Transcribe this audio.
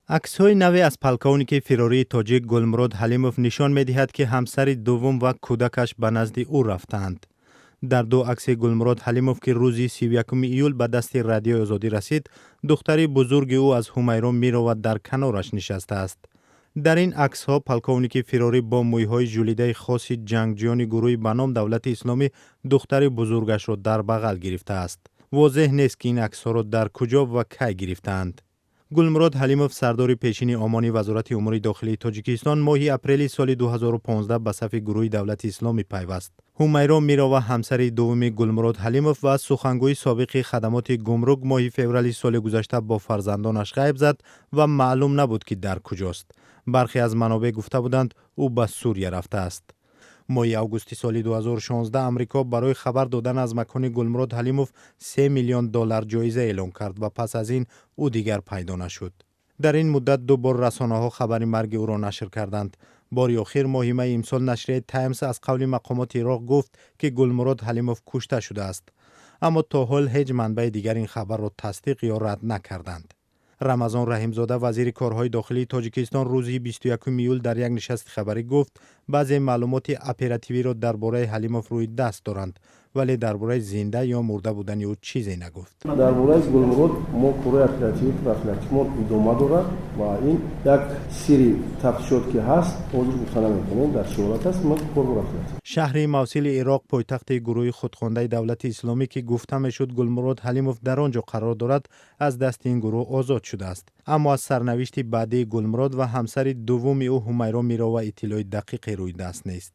Аксҳои наве аз полковники фирории тоҷик Гулмурод Ҳалимов нишон медиҳад, ки ҳамсари дуввум ва кӯдакаш ба назди ӯ рафтаанд. Дар ду акси Гулмурод Ҳалимов, ки рӯзи 31 июл ба дасти Радиои Озодӣ расид, духтари бузурги ӯ аз Ҳумайро Мирова дар канораш нишастааст. Дар ин аксҳо полковники фирорӣ бо мӯйҳои жулидаи хоси ҷангҷӯёни гурӯҳи ба ном Давлати Исломӣ духтари бузургашро дар бағал гирифтааст. Возеҳ нест, ки ин аксҳоро дар куҷо ва кай гирифтаанд. Гулмурод Ҳалимов, сардори пешини Омони Вазорати умури дохилии Тоҷикистон, моҳи апрели соли 2015 ба сафи гурӯҳи Давлати Исломӣ пайваст. Ҳумайро Мирова, ҳамсари дуввуми Гулмурод Ҳалимов ва сухангӯи собиқи хадамоти гумрук, моҳи феврали соли гузашта бо фарзандонаш ғайб зад ва маълум набуд, ки дар куҷост. Бархе аз манобеъ гуфта буданд, ӯ ба Сурия рафтааст. Моҳи августи соли 2016 Амрико барои хабар додан аз макони Гулмурод Ҳалимов 3 миллион доллар ҷоиза эълон кард ва пас аз ин ӯ дигар пайдо нашуд. Дар ин муддат ду бор расонаҳо хабари марги ӯро нашр карданд. Бори охир моҳи майи имсол нашрияи Таймс аз қавли мақомоти Ироқ гуфт, ки Гулмурод Ҳалимов кушта шудааст, аммо то ҳол ҳеҷ манбаи дигар ин хабарро тасдиқ ё рад накарданд. Рамазон Раҳимзода, вазири корҳои дохилии Тоҷикистон, рӯзи 21 июл дар як нишасти хабарӣ гуфт, баъзе маълумоти оперативиро дар бораи Ҳалимов рӯи даст доранд, вале дар бораи зинда ё мурда будани ӯ чизе нагуфт. Дар бораи Гулмурод мо кори оперативӣ, профилактикимон идома дорад ва ин як сирри тафтишот ки ҳаст, ҳозир гуфта наметавонем, дар чӣ ҳолат аст. Мо кор рафтааст. Шаҳри Мавсили Ироқ, пойтахти гурӯҳи худхондаи Давлати Исломӣ, ки гуфта мешуд, Гулмурод Ҳалимов дар он ҷо қарор дорад, аз дасти ин гурӯҳ озод шудааст, аммо аз сарнавишти баъдии Гулмурод ва ҳамсари дуввуми ӯ Ҳумайро Мирова иттилои дақиқе рӯи даст нест.